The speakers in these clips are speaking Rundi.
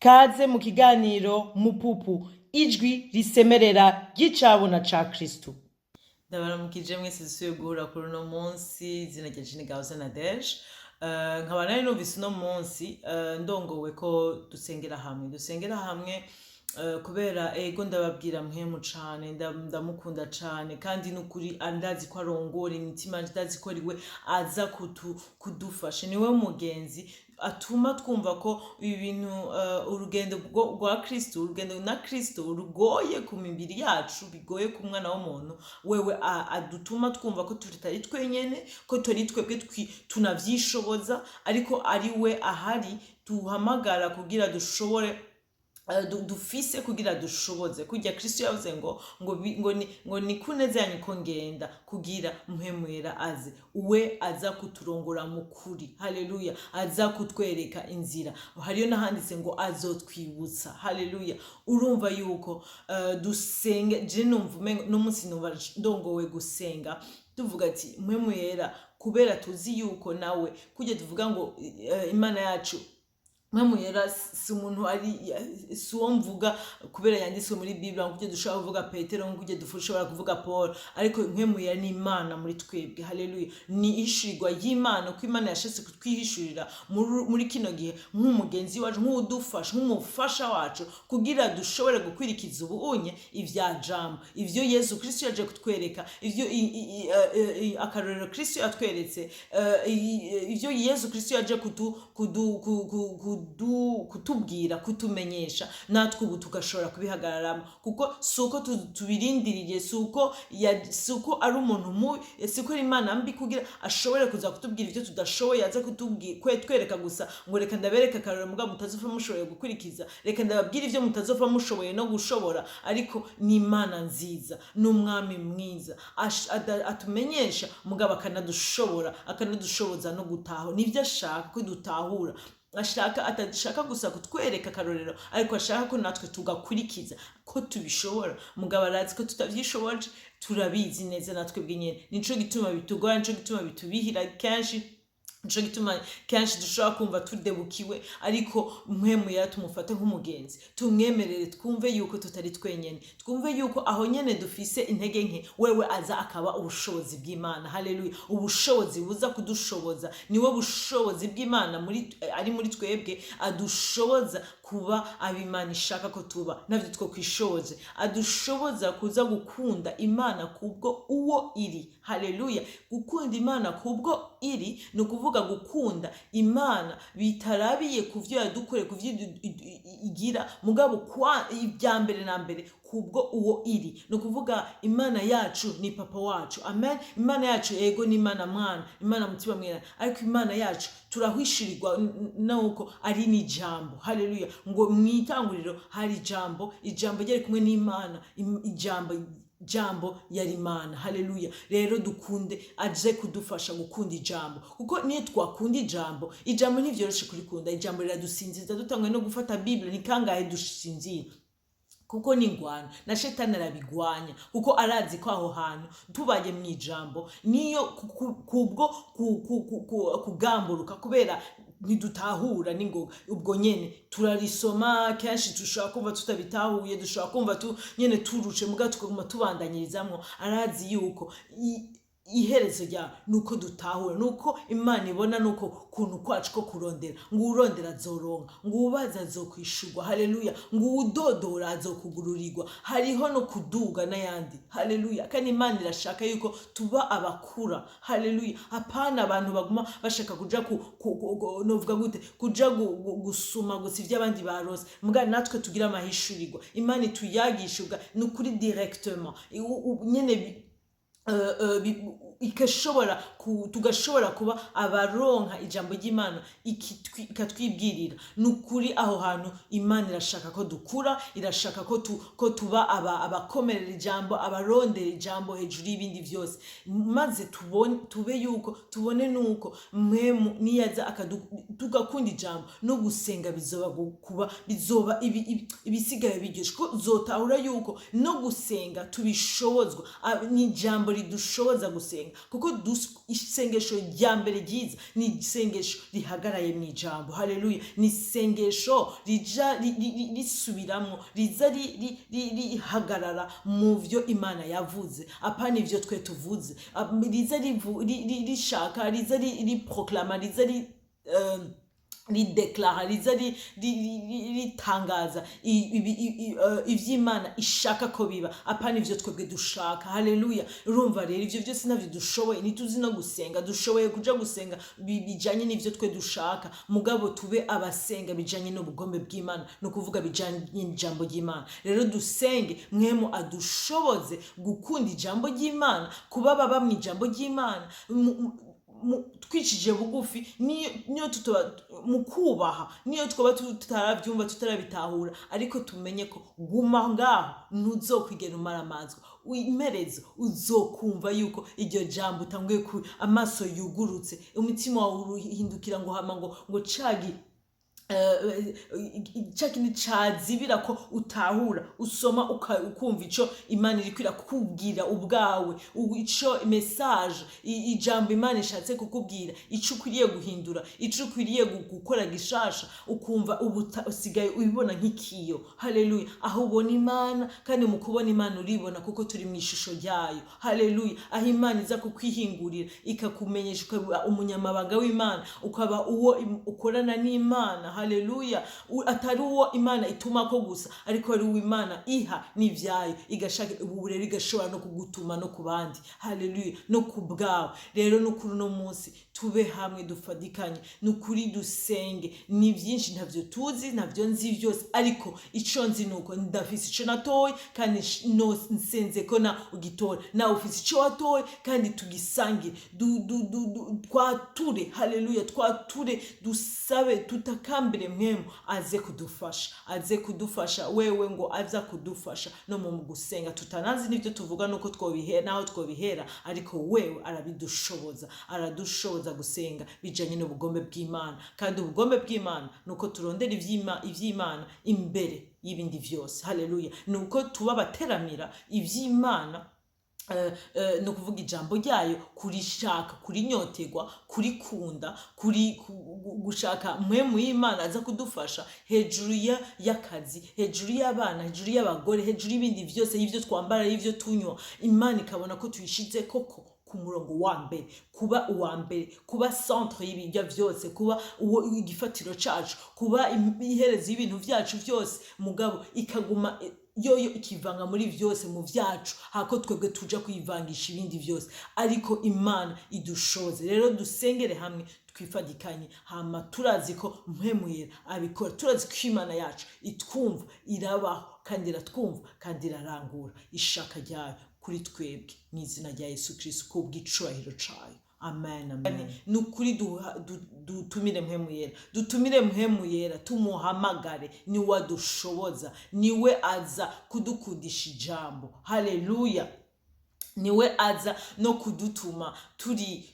Kaze mu kiganiro Mupupu, ijwi risemerera ry'icabona ca Kristu. Ndabaramukije mwese dusubiye guhura kuri uno munsi. Izina rya ni Gahoze Nadege. Nkaba nari numvise uno munsi ndongowe ko dusengera hamwe, kubera ego ndababwira mpwemu cane, ndamukunda cane, kandi n'ukuri ndazi ko arongora imitima, ndazi ko ariwe aza kudufasha, niwe mugenzi atuma twumva ko ibi bintu, urugendo rwa Kristo, urugendo na Kristo rugoye ku mibiri yacu, bigoye ku mwana w'umuntu. Wewe adutuma twumva ko tutari twenyene, ko turi twebwe tunavyishoboza, ariko ari we ahari duhamagara kugira dushobore, dufise kugira dushoboze kurya Kristo yavuze ngo ni kuneza yanyu ko ngenda, kugira Mpwemu Yera aze, uwe aza kuturongora mu kuri. Haleluya! Aza kutwereka inzira. Hariyo n'ahanditse ngo azotwibutsa. Haleluya! Urumva yuko dusenge. Je numva umengo n'umunsi numva ndongowe gusenga, tuvuga ati Mpwemu Yera, kubera tuzi yuko nawe kujya tuvuga ngo Imana yacu Mpwemu Yera si umuntu, ari si uwo mvuga kubera yanditswe muri Bible, nk'uko dushobora kuvuga Petero, nk'uko dushobora kuvuga Paul, ariko Mpwemu Yera ni Imana muri twebwe. Haleluya! Ni ishurirwa y'Imana, uko Imana yashatse kutwihishurira muri kino gihe nk'umugenzi wacu, nk'udufasha, nk'umufasha wacu, kugira dushobore gukwirikiza ubunye ivya jambo, ivyo Yesu Kristo yaje kutwereka, ivyo akarorero Kristo yatweretse, ivyo Yesu Kristo yaje kutubwira, kutumenyesha, natwe ubu tugashobora kubihagararamo, kuko si uko tubirindiriye, si uko ari umuntu mubi, si uko ari Imana mbi kugira ashobore kuza kutubwira ibyo tudashoboye, aze kutwereka gusa ngo reka ndabereke akarorero mugabo mutazopfa mushoboye gukurikiza, reka ndababwira ibyo mutazopfa mushoboye no gushobora. Ariko ni Imana nziza, ni umwami mwiza atumenyesha, mugabo akanadushobora, akanadushoboza no gutaha nibyo ashaka ko dutahura. Ashaka, atashaka gusa kutwereka akarorero, ariko ashaka ko natwe tugakurikiza, ko tubishobora. Mugabo arazi ko tutavyishoboje, turabizi neza natwe bw'inyene. Nico gituma bitugora, nico gituma bitubihira kenshi, nico gituma kenshi dushobora kumva tudebukiwe. Ariko Mpwemu Yera tumufate nk'umugenzi, tumwemerere, twumve yuko tutari twenyene, twumve yuko aho nyene dufise intege nke, wewe aza akaba ubushobozi bw'Imana. Haleluya! Ubushobozi buza kudushoboza, niwe bushobozi bw'Imana ari muri twebwe, adushoboza kuba abimana ishaka ko tuba, navyo two kwishoboze, adushoboza kuza gukunda Imana kubwo uwo iri. Haleluya! Gukunda Imana kubwo iri ni ukuvuga gukunda Imana bitarabiye ku vyo yadukoreye, ku vyo igira, mugabo kwa ibya mbere na mbere kubwo uwo iri. Ni ukuvuga Imana yacu ni papa wacu. Amen. Imana yacu, ego, ni Imana Mwana, Imana Mutima Mwera, ariko Imana yacu turahishirirwa nuko ari n'ijambo. Haleluya! Ngo mu itanguriro hari ijambo, ijambo ryari kumwe n'Imana, ijambo jambo yari Imana. Haleluya! Rero dukunde, aje kudufasha gukunda ijambo, kuko niyo twakunda ijambo, ijambo ntivyoroshe kurikunda, ijambo riradusinziza. Dutangwe no gufata Bible, ni kangahe dusinzira? Kuko ni ingwano na Shetani arabigwanya, kuko arazi ko aho hantu tubaye mu ijambo niyo kubwo kugamburuka, kubera ntidutahura n'ingoga. Ubwo nyene turarisoma kenshi, dushobora kumva tutabitahuye, dushobora kumva nyene turushe, muga tukaguma tubandanyirizamwo. Arazi yuko iherezo ryawe nuko dutahura, nuko Imana ibona nuko kuntu kwacu ko kurondera, ngo urondera azoronka, ngo ubaza azokwishurwa. Haleluya! Ngo uwudodora azokugururirwa. Hariho no kuduga n'ayandi. Haleluya! Kandi Imana irashaka yuko tuba abakura. Haleluya! Hapana abantu baguma bashaka kuja novuga gute, kuja gusuma gusa ivyo abandi barose, mbwa natwe tugira amahishurirwa, Imana ituyagisha ubwa ni ukuri directement. Nyene igashobora tugashobora kuba abaronka ijambo ry'Imana ikatwibwirira. Ni ukuri aho hantu Imana irashaka ko dukura, irashaka ko tuba abakomerera ijambo, abarondera ijambo hejuru y'ibindi byose, maze tubone, tube yuko tubone nuko Mpwemu niyaza tugakunda ijambo no gusenga, bizoba kuba bizoba ibisigaye biryoshe, ko zotahura yuko no gusenga tubishobozwa. Ni ijambo ridushoboza gusenga. Kuko isengesho rya mbere ryiza ni isengesho rihagaraye mu ijambo. Haleluya! Ni isengesho rija risubiramwo, riza rihagarara mu vyo Imana yavuze, apana ivyo twe tuvuze. Riza rishaka, riza riproklama, riza rideklara, riza ritangaza ivy'Imana ishaka ko biba, apana ivyo twebwe dushaka. Haleluya! Urumva rero, ivyo vyose navyo dushoboye, ntituzi no gusenga. Dushoboye kuja gusenga bijanye n'ivyo twe dushaka, mugabo tube abasenga bijanye n'ubugombe bw'Imana, ni ukuvuga bijanye n'ijambo ry'Imana. Rero dusenge Mpwemu adushoboze gukunda ijambo ry'Imana, kuba baba mu ijambo ry'Imana, twicije bugufi, niyo tutoba mu kubaha, niyo twaba tutarabyumva, tutarabitahura, ariko tumenye ko guma ngaho, ntuzokwigera umaramazwa. Imerezo uzokumva yuko iryo jambo utanguye ku amaso yugurutse, umutima wawe uruhindukira, ngo hama ngo cagi ca kintu cazibira ko utahura, usoma ukumva ico Imana iriko irakubwira ubwawe, ico message, ijambo Imana ishatse kukubwira, ico ukwiriye guhindura, ico ukwiriye gukora gishasha, ukumva ubu usigaye ubibona nk'ikiyo. Haleluya! Aho ubona Imana, kandi mu kubona Imana uribona, kuko turi mu ishusho ryayo. Haleluya! Aho Imana iza kukwihingurira, ikakumenyesha, ukaba umunyamabanga w'Imana, ukaba uwo ukorana n'Imana. Haleluya! Atari uwo Imana itumako gusa, ariko ari uwo Imana iha n'ivyayo, igashaka ubu rero igashobora no kugutuma no ku bandi. Haleluya! No ku bwawe. Rero no kuri uno munsi tube hamwe, dufatikanye, ni ukuri dusenge. Ni byinshi ntavyo tuzi, ntavyo nzi byose, ariko ico nzi ni uko ndafise ico natoye, kandi no nsenze ko na ugitora, nawe ufise ico watoye, kandi tugisangire, twature. Haleluya! Twature, dusabe, tutakambire Mpwemu aze kudufasha, aze kudufasha wewe, ngo aza kudufasha no mu gusenga tutanazi n'ibyo tuvuga, nuko twobihera naho twobihera, ariko wewe arabidushoboza, aradushoboza gusenga bijanye n'ubugombe bw'Imana. Kandi ubugombe bw'Imana ni uko turondera ivy'Imana imbere y'ibindi vyose. Haleluya! Ni uko tuba abateramira ivy'Imana, ni ukuvuga ijambo ryayo, kurishaka, kurinyoterwa, kurikunda, kuri gushaka Mpwemu y'Imana aza kudufasha hejuru y'akazi, hejuru y'abana, hejuru y'abagore, hejuru y'ibindi vyose, y'ivyo twambara, y'ivyo tunywa. Imana ikabona ko tuyishize koko ku murongo wa mbere, kuba uwa mbere, kuba centre y'ibirya vyose, kuba uwo igifatiro cacu, kuba iherezo y'ibintu vyacu vyose, mugabo ikaguma yoyo ikivanga muri vyose mu vyacu, hako twebwe tuja kuyivangisha ibindi vyose. Ariko Imana idushoze. Rero dusengere hamwe, twifadikanye, hama turazi ko Mpwemu Yera abikora, turazi ko Imana yacu itwumva, irabaho kandi iratwumva kandi irarangura ishaka ryayo kuri twebwe, mu izina rya Yesu Kristo, kubw'icubahiro cayo. Amen, amen. Ni ukuri dutumire Mpwemu Yera, dutumire Mpwemu Yera, tumuhamagare. Niwe adushoboza, niwe aza kudukundisha ijambo. Haleluya! Niwe aza no kudutuma turi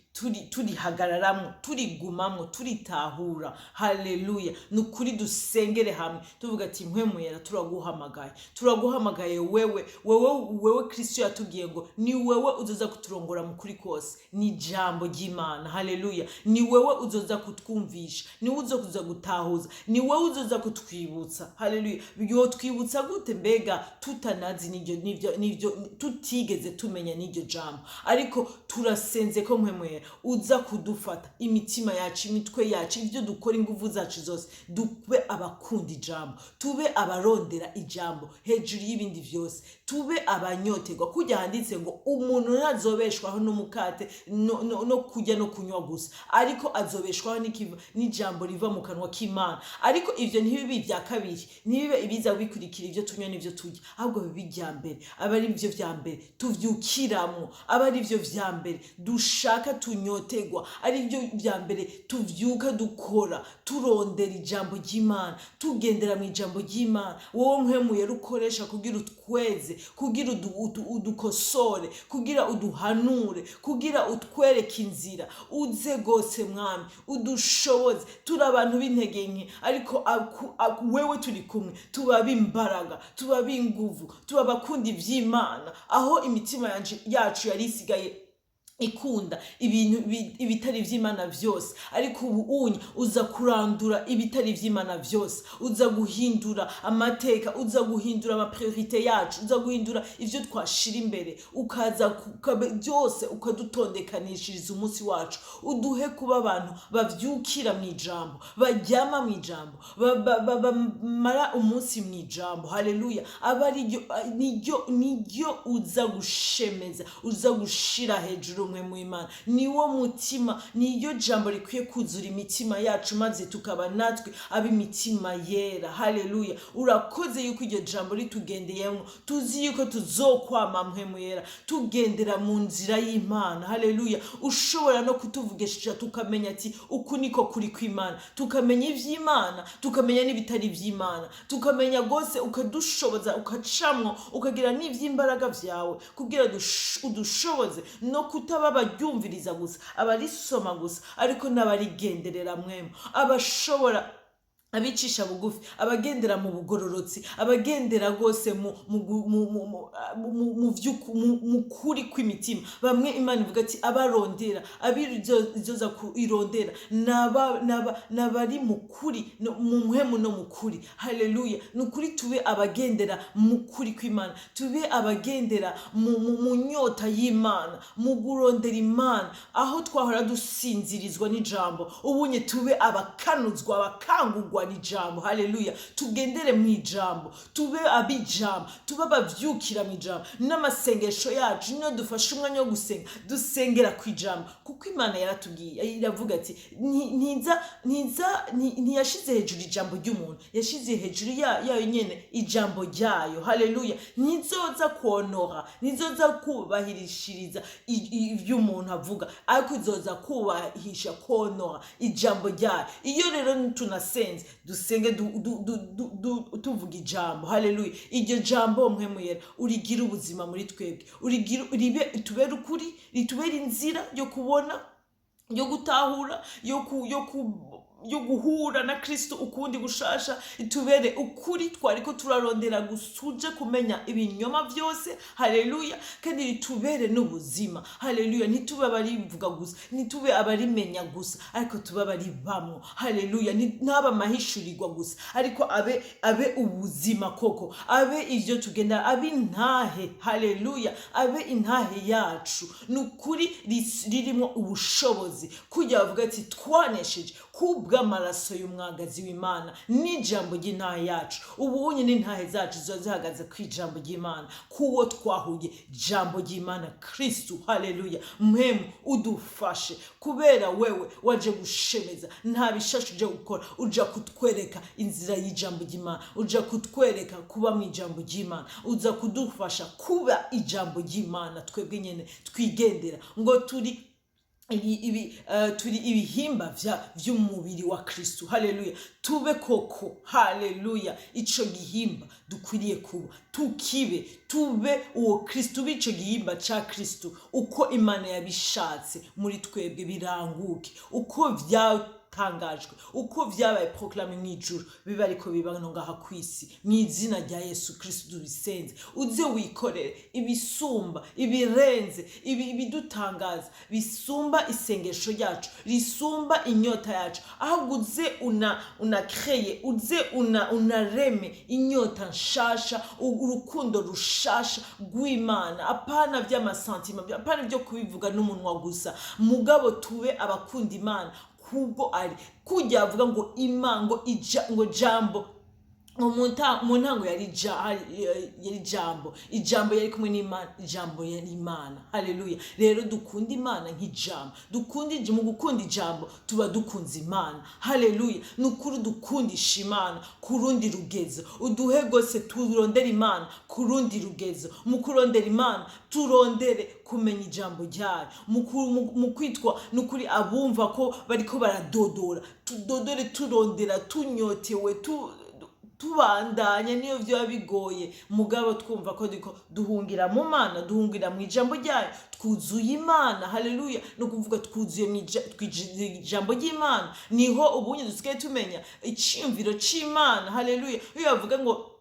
turihagararamwo, turigumamwo, turitahura. Haleluya! Ni ukuri dusengere hamwe, tuvuga ati: "Mpwemu Yera, turaguhamagaye, turaguhamagaye wewe, wewe, wewe Kristo yatubwiye ngo ni wewe uzoza kuturongora mu kuri kose, ni ijambo ry'Imana." Haleluya! Ni wewe uzoza kutwumvisha, ni wewe uzoza gutahuza, ni wewe uzoza kutwibutsa. Haleluya! Yotwibutsa gute mbega tutanazi n'iryo tutigeze tumenya n'iryo jambo? Ariko turasenze ko Mpwemu Yera uza kudufata imitima yacu, imitwe yacu, ibyo dukora, ingufu zacu zose, dube abakunda ijambo, tube abarondera ijambo hejuru y'ibindi vyose, tube abanyoterwa. Kujya handitse ngo umuntu ntazobeshwaho n'umukate no kurya no kunywa gusa, ariko azobeshwaho n'ijambo riva mu kanwa k'Imana. Ariko ivyo ntibibe ibya kabiri, ntibibe ibiza bikurikira ibyo tunywa n'ibyo turya, ahubwo bibe irya mbere, aba ari byo vya mbere tuvyukiramwo, aba ari byo vya mbere dushaka, tunyotegwa, ari byo vya mbere tuvyuka dukora, turondera ijambo ry'Imana, tugendera mu ijambo ry'Imana. Wowe Mpwemu Yera ukoresha kugira utweze, kugira udukosore, kugira uduhanure, kugira utwereke inzira, uze gose Mwami, udushoboze. Turi abantu b'intege nke, ariko wewe turi kumwe, tuba b'imbaraga, tuba b'inguvu, tuba abakunda ivy'Imana. Aho imitima yacu yari isigaye Ikunda ibintu ibitari ivy'Imana vyose, ariko ubu unye uza kurandura ibitari ivy'Imana vyose, uza guhindura amateka, uza guhindura ama priorités yacu, uza guhindura ivyo twashira imbere, ukaza byose ukadutondekanishiriza umunsi wacu. Uduhe kuba abantu bavyukira mu ijambo, baryama mu ijambo, bamara umunsi mu ijambo. Haleluya! Aba ariryo niryo uza gushemeza, uza gushira hejuru. Mwe mu Imana niwo mutima, niyo jambo rikwiye kuzura imitima yacu, maze tukaba natwe ab'imitima yera. Haleluya! Urakoze yuko iryo jambo ritugendeyemo, tuzi yuko tuzokwama Mpwemu Yera tugendera mu nzira y'Imana. Haleluya! Ushobora no kutuvugisha, tukamenya ati uku niko kuri kw'Imana, tukamenya ivy'Imana, tukamenya n'ibitari ivy'Imana, tukamenya rwose. Ukadushoboza, ukacamwo, ukagira n'ivy'imbaraga vyawe kugira udushoboze no kutaba abaryumviriza gusa, abarisoma gusa, ariko n'abarigenderera. Mwemu abashobora abicisha bugufi, abagendera mu bugororotsi, abagendera rwose mu kuri kw'imitima. Bamwe Imana ivuga ati abarondera, abizoza irondera n'abari mu kuri, mu muhemu no mu kuri. Haleluya! Ni ukuri, tube abagendera mu kuri kw'Imana, tube abagendera mu nyota y'Imana, mu kurondera Imana. Aho twahora dusinzirizwa n'ijambo, ubunye tube abakanuzwa, abakangurwa n'ijambo. Haleluya! Tugendere mu ijambo, tube ab'ijambo, tube abavyukira mu ijambo. N'amasengesho yacu, niyo dufashe umwanya wo gusenga, dusengera ku ijambo, kuko Imana yaratubwiye, iravuga ati ntiza ntiyashize hejuru ijambo ry'umuntu, yashize hejuru yayo nyene ijambo ryayo. Haleluya! Ntizoza kwonora, ntizoza kubahirishiriza ivyo umuntu avuga, ariko izoza kubahisha, konora ijambo ryayo. Iyo rero tunasenze, dusenge tuvuga ijambo. Haleluya! Iryo jambo, Mpwemu Yera, urigire ubuzima muri twebwe, urigire ribe tubere ukuri, ritubere inzira yo kubona, yo gutahura, yo guhura na Kristo ukundi gushasha. Itubere ukuri twariko turarondera gusuje kumenya ibinyoma byose. Haleluya! Kandi ritubere n'ubuzima. Haleluya! Ntitube abarivuga gusa, ntitube abarimenya gusa, ariko tube abaribamwo. Haleluya! Ntabe amahishurirwa gusa, ariko abe ubuzima koko, abe ivyo tugenda, abe intahe. Haleluya! Abe intahe yacu. Ni ukuri ririmo ubushobozi, kugira bavuga ati twanesheje kubw'amaraso y'umwagazi w'Imana n'ijambo ry'intahe yacu. Ubunye n'intahe zacu ziba zihagaze ku ijambo ry'Imana, kuwo twahuye, jambo ry'Imana Kristu. Haleluya! Mpemu, udufashe, kubera wewe waje gushemeza, nta bishasha uje gukora, uja kutwereka inzira y'ijambo ry'Imana, uja kutwereka kuba mu ijambo ry'Imana, uza kudufasha kuba ijambo ry'Imana twebwe nyene twigendera ngo turi ibi, turi ibihimba vy'umubiri wa Kristu. Haleluya! Tube koko, haleluya, ico gihimba dukwiriye kuba, tukibe, tube uwo Kristu, tube ico gihimba ca Kristu uko Imana yabishatse muri twebwe, biranguke uko vyatangajwe, uko vyabaye proclamé mw'ijuru, biba ariko biba no ngaha kw'isi. Mw'izina rya Yesu Kristu tubisenze. Uze wikorere ibisumba, ibirenze ibidutangaza, bisumba isengesho ryacu, risumba inyota yacu. Ahubwo uze una créer, uze unareme inyota nshasha, urukundo rushasha rw'Imana, apana vy'ama sentiments, apana vyo kubivuga n'umunwa gusa, mugabo tube abakunda Imana kubwo ari kujya avuga ngo Imana ngo ija ngo jambo ngo mu ntango yari jambo, ijambo yari kumwe n'Imana, ijambo yari Imana. Haleluya! Rero dukunda Imana nk'ijambo, dukunda mu gukunda ijambo tuba dukunze Imana. Haleluya! Ni ukuri, dukundisha Imana ku rundi rugezo. Uduhe rwose turondere Imana ku rundi rugezo. Mu kurondera Imana, turondere kumenya ijambo ryayo. Mu kwitwa ni ukuri abumva ko bariko baradodora, tudodore turondera, tunyotewe, tubandanya niyo byaba bigoye, mugabo twumva ko turiko duhungira mu Mana, duhungira mu ijambo ryayo, twuzuye Imana. Haleluya! Ni ukuvuga twuzuye mu ijambo ry'Imana, niho ubunye dusigaye tumenya iciyumviro c'Imana. Haleluya! Iyo bavuga ngo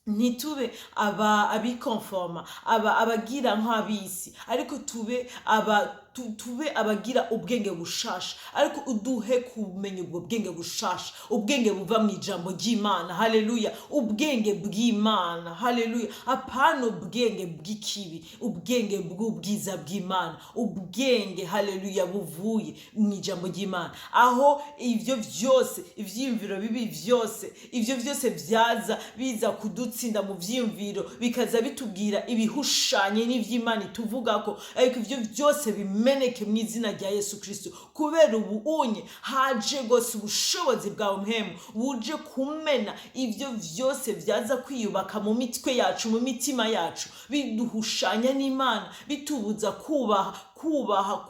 ntitube aba abikonforma, aba abagira nk'abisi, ariko tube aba tube abagira ubwenge bushasha, ariko uduhe kumenya ubwo bwenge bushasha, ubwenge buva mu ijambo ry'Imana. Haleluya! Ubwenge bw'Imana, haleluya! Apana ubwenge bw'ikibi, ubwenge bw'ubwiza bw'Imana, ubwenge, haleluya, buvuye mu ijambo ry'Imana, aho ivyo vyose, ivyiyumviro bibi vyose, ivyo vyose vyaza biza kudutsinda mu vyiyumviro, bikaza bitubwira ibihushanye n'ivy'Imana ituvugako, ariko ivyo vyose bimeneke mu izina rya Yesu Kristo, kubera ubu unye haje gose ubushobozi bwawe mpemu buje kumena ivyo vyose vyaza kwiyubaka mu mitwe yacu, mu mitima yacu, biduhushanya n'Imana, bitubuza kubaha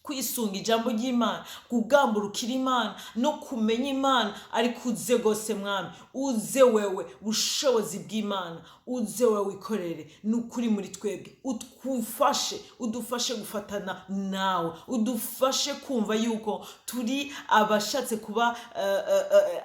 kwisunga ijambo ry'Imana, kugamburukira Imana no kumenya Imana. Ariko uze gose Mwami, uze wewe bushobozi bw'Imana, uze wewe wikorere ni ukuri muri twebwe, utwufashe, udufashe gufatana nawe, udufashe kumva yuko turi abashatse kuba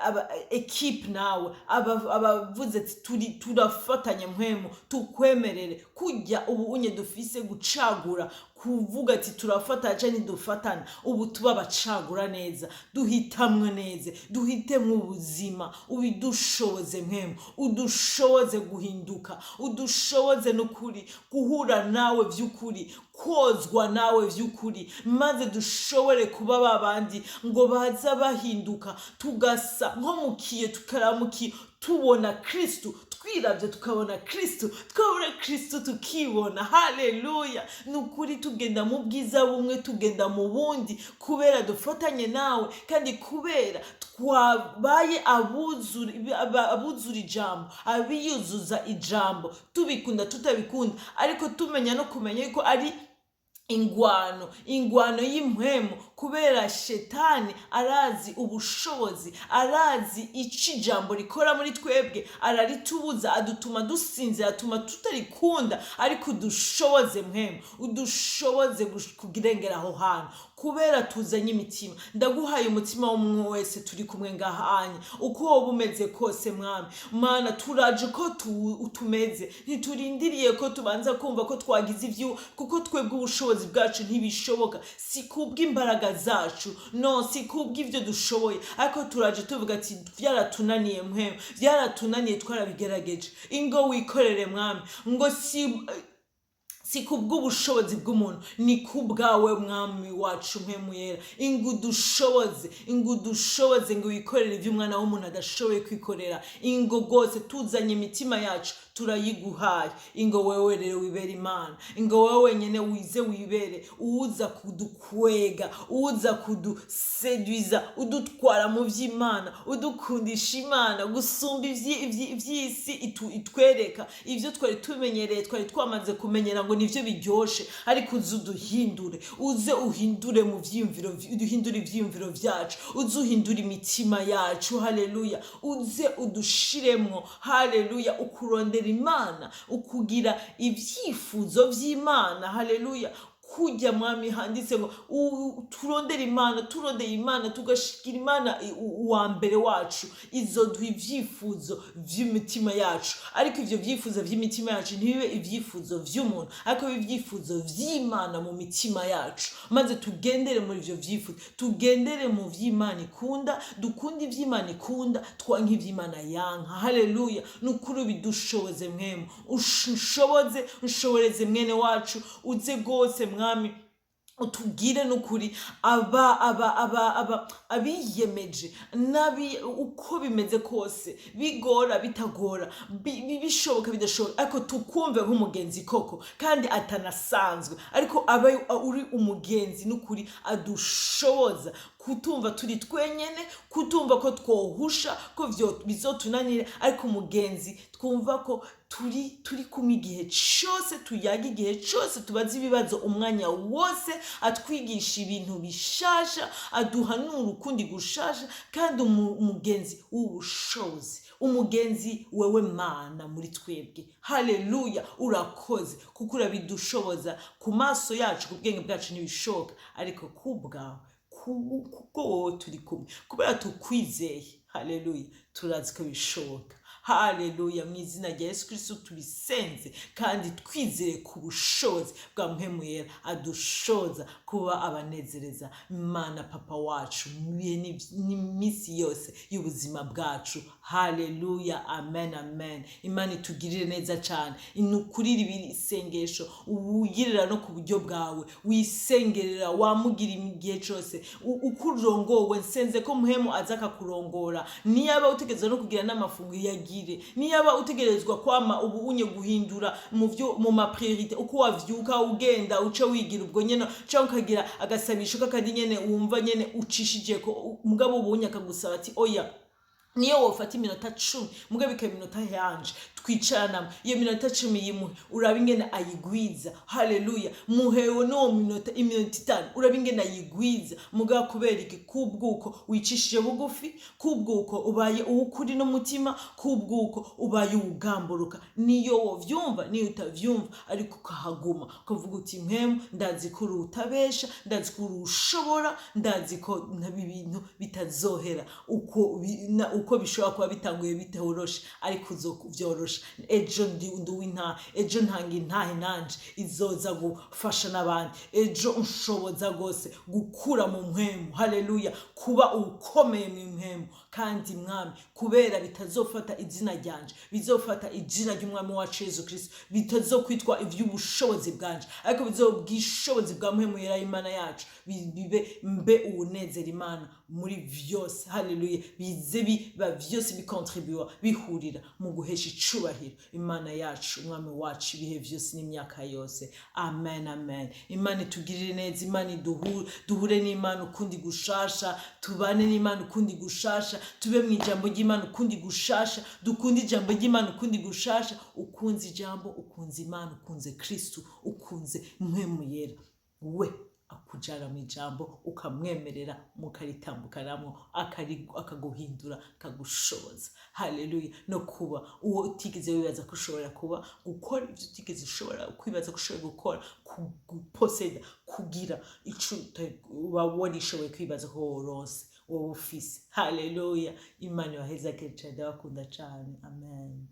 aba équipe nawe, abavuze ati turi turafatanya mpwemu, tukwemerere kujya ubu unye dufise gucagura, kuvuga ati turafatana cyangwa ntidufatana. Ubu tuba abacagura neza, duhitamwe neza, duhitemwe ubuzima. Ubidushoboze mpwemu, udushoboze guhinduka, udushoboze n'ukuri guhura nawe by'ukuri, kozwa nawe by'ukuri, maze dushobore kuba babandi ngo baza bahinduka, tugasa nko mu kiyo, tukaramukiye tubona Kristu, twirabye tukabona Kristu, twabona Kristu tukibona. Haleluya! Ni ukuri tugenda mu bwiza bumwe, tugenda mu bundi, kubera dufatanye nawe, kandi kubera twabaye abuzura ijambo, abiyuzuza ijambo, tubikunda tutabikunda, ariko tumenya no kumenya yuko ari ingwano, ingwano y'impwemu, kubera shetani arazi ubushobozi, arazi ico ijambo rikora muri twebwe, araritubuza, adutuma dusinzira, atuma tutarikunda. Ariko udushoboze mpwemu, udushoboze kurengera aho hantu, kubera tuzanye imitima. Ndaguhaye umutima w'umwe wese turi kumwe ngahanye, uko woba umeze kose. Mwami Mana, turaje uko tumeze, ntiturindiriye ko tubanza kumva ko twagize ivyo, kuko twebwe ubushobozi bwacu ntibishoboka, si kubw'imbaraga zacu, no si kubw'ivyo dushoboye, ariko turaje tuvuga ati byaratunaniye mpwemu, byaratunaniye, twarabigerageje, ingo wikorere Mwami. Ngo si kubw'ubushobozi bw'umuntu, ni kubwawe Mwami wacu mpemu yera. Ingo udushoboze, ingo udushoboze, ngo wikorere ibyo umwana w'umuntu adashoboye kwikorera. Ingo rwose tuzanye imitima yacu, turayiguhaye. Ingo wewe rero wibere Imana, ingo wowe wenyine wize wibere uza kudukwega, uza kudusedwiza, udutwara mu by'Imana, udukundisha Imana gusumba ivy'isi itwereka, ibyo twari tumenyereye, twari twamaze kumenyera ngo nivyo biryoshe. Ariko uze uduhindure, uze uhindure mu vyiyumviro, uduhindure ivyiyumviro vyacu, uze uhindure imitima yacu. Haleluya! Uze udushiremwo, haleluya, ukurondera Imana, ukugira ibyifuzo vy'Imana. Haleluya! Kujya Mwami handitse ngo turondere Imana, turondeye Imana, tugashikira Imana uwa mbere wacu, izoduha ibyifuzo vy'imitima yacu. Ariko ivyo vyifuzo vy'imitima yacu ntibibe ibyifuzo vy'umuntu, ariko bibe ibyifuzo vy'Imana mu mitima yacu, maze tugendere muri ivyo vyifuzo, tugendere mu vy'Imana ikunda, dukunde ivy'Imana ikunda, twanke ivy'Imana yanka. Haleluya! Ni ukuri bidushoboze mwemu, unshoboze, unshoboreze mwene wacu, uze rwose Mwami utubwire n'ukuri aba abiyemeje nabi, uko bimeze kose, bigora bitagora, bishoboka bidashoboka, ariko tukumve nk'umugenzi koko kandi atanasanzwe, ariko aba uri umugenzi n'ukuri adushoboza kutumva turi twenyene, kutumva ko twohusha, ko bizotunanira, ariko umugenzi twumva ko turi kumwe igihe cyose, tuyaga igihe cyose, tubaza ibibazo umwanya wose, atwigisha ibintu bishasha, aduhanura ukundi gushasha, kandi umugenzi w'ubushobozi, umugenzi wewe Mana muri twebwe. Haleluya! Urakoze kuko urabidushoboza. Ku maso yacu, ku bwenge bwacu ntibishoboka, ariko ku bwawe, kuko wowe turi kumwe, kubera tukwizeye, haleluya, turazi ko bishoboka. Haleluya! Mu izina rya Yesu Kristo tubisenze kandi twizeye ku bushobozi bwa Mpwemu Yera adushoza kuba abanezereza Imana Papa wacu mu bihe n'iminsi yose y'ubuzima bwacu. Haleluya! Amen, amen. Imana itugirire neza cyane. Ni ukuri iri isengesho wugirira no ku buryo bwawe, wisengerera wamugira igihe cyose uko urongowe. Nsenze ko Muhemu aza akakurongora. Niyaba utegerezwa no kugira n'amafunguro, yagire. Niyaba utegerezwa kwama ubu unye guhindura mu byo mu ma priorités, uko wavyuka ugenda uce wigira ubwo nyene, cyangwa ukagira agasabisho kakandi nyene wumva nyene ucishije ko, mugabo ubunye akagusaba ati: "Oya, niyo wofata iminota 10, mugabo ikaba iminota yanje twicaranamo." Iyo minota 10 yimuhe, uraba ingene ayigwiza. Haleluya! Muhewe n'uwo minota, iminota 5, uraba ingene ayigwiza. Mugabo kubera iki? Kubw'uko wicishije bugufi, kubw'uko ubaye uwukuri n'umutima, kubw'uko ubaye uwugamburuka, niyo wovyumva niyo utavyumva, ariko ukahaguma ukavuga uti: "Mpemu, ndazi ko uri utabesha, ndazi ko uri ushobora, ndazi ko ntabi ibintu bitazohera uko bishobora kuba bitanguye bitoroshe, ariko uzovyorosha. Ejo ndi uw'intahe, ejo ntanga intahe nanje izoza gufasha n'abandi, ejo unshoboza rwose gukura mu mpwemu." Haleluya! Kuba ukomeye mu mpwemu. Kandi Mwami, kubera bitazofata izina ryanje, bizofata izina ry'Umwami wacu Yesu Kristo, bitazokwitwa iby'ubushobozi bwanje, ariko bizobwishobozi bwa Mpwemu Yera Imana yacu, bibe mbe uwunezera Imana muri vyose. Haleluya! Bize biba vyose bikontribuwa, bihurira mu guhesha icubahiro Imana yacu, Umwami wacu, ibihe vyose n'imyaka yose. Amen, amen. Imana itugirire neza. Imana duhure n'Imana ukundi gushasha, tubane n'Imana ukundi gushasha, tube mu ijambo ry'Imana ukundi gushasha, dukunde ijambo ry'Imana ukundi gushasha. Ukunze ijambo, ukunze Imana, ukunze Kristu, ukunze Mpwemu Yera, we akujana mu ijambo, ukamwemerera mukaritambukanamwo, akaguhindura, akagushoboza, haleluya, no kuba uwo utigeze wibaza ko ushobora kuba, gukora ibyo utigeze ushobora kwibaza ko ushoboye gukora, guposeda, kugira ico uba warishoboye kwibaza ko woronse, wowe ufise. Haleluya! Imana ibahezagire cane, ndabakunda cane. Amen.